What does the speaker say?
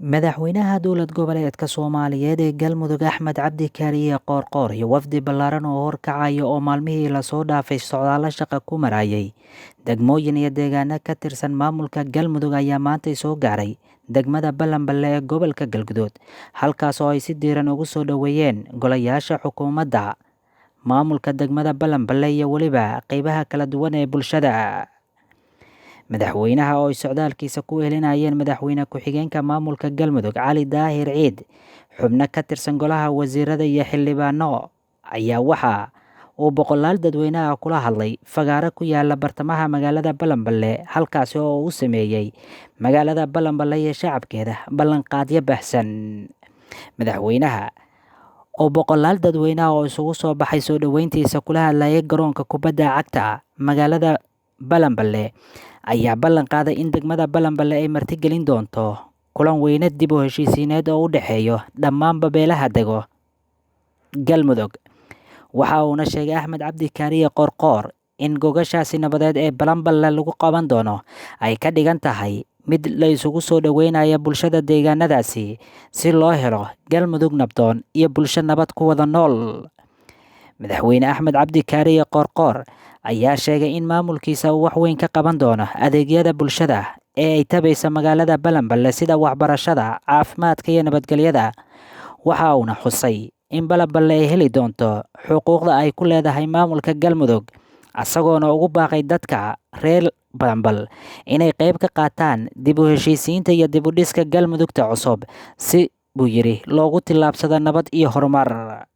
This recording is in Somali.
Madaxweynaha dowlad goboleedka Soomaaliyeed ee Galmudug Axmed Cabdi Kaariye Qoorqoor iyo wafdi ballaaran oo horkacaya oo maalmihii lasoo dhaafay socdaallo shaqo ku marayay degmooyin iyo deegaano ka tirsan maamulka Galmudug ayaa maantay soo gaaray degmada Balanballe ee gobolka Galguduud, halkaas oo ay si diiran ugu soo dhoweeyeen golayaasha xukuumadda maamulka degmada Balanballe iyo weliba qeybaha kala duwan ee bulshada. Madaxweynaha oo ay socdaalkiisa ku elinayeen madaxweyne ku-xigeenka maamulka Galmudug Cali Daahir Ciid, xubno ka tirsan golaha wasiirada iyo xildhibaano ayaa waxa uu boqolaal dadweynaha kula hadlay fagaaro ku yaala bartamaha magaalada Balanballe, halkaasi oo uu sameeyey magaalada Balanballe iyo shacabkeeda ballanqaadyo baahsan. Madaxweynaha oo boqolaal dadweynaha oo isugu soo baxay soo dhoweyntiisa kula hadlayay garoonka kubadda cagta magaalada Balanballe ayaa ballan qaaday in degmada Balanballe ay martigelin doonto kulan weyne dib u heshiisiineed oo u dhexeeyo dhammaanba beelaha dego Galmudug. Waxa uuna sheegay Axmed Cabdi Kaariye Qoorqoor in gogashaasi nabadeed ee Balanballe lagu qaban doono ay ka dhigan tahay mid la isugu soo dhoweynayo bulshada deegaanadaasi si loo helo Galmudug nabdoon iyo bulsho nabad ku wada nool. Madaxweyne Axmed Cabdi Kaariye Qoorqoor ayaa sheegay in maamulkiisa uu wax weyn ka qaban doono adeegyada bulshada ee ay tabaysa magaalada Balanballe sida waxbarashada, caafimaadka iyo nabadgelyada. Waxa uuna xusay in Balanballe ay heli doonto xuquuqda ay ku leedahay maamulka Galmudug, asagoona ugu baaqay dadka reer Balanbal inay qayb ka qaataan dib u heshiisiinta iyo dib u dhiska Galmudugta cusub si buu yidhi loogu tillaabsado nabad iyo horumar.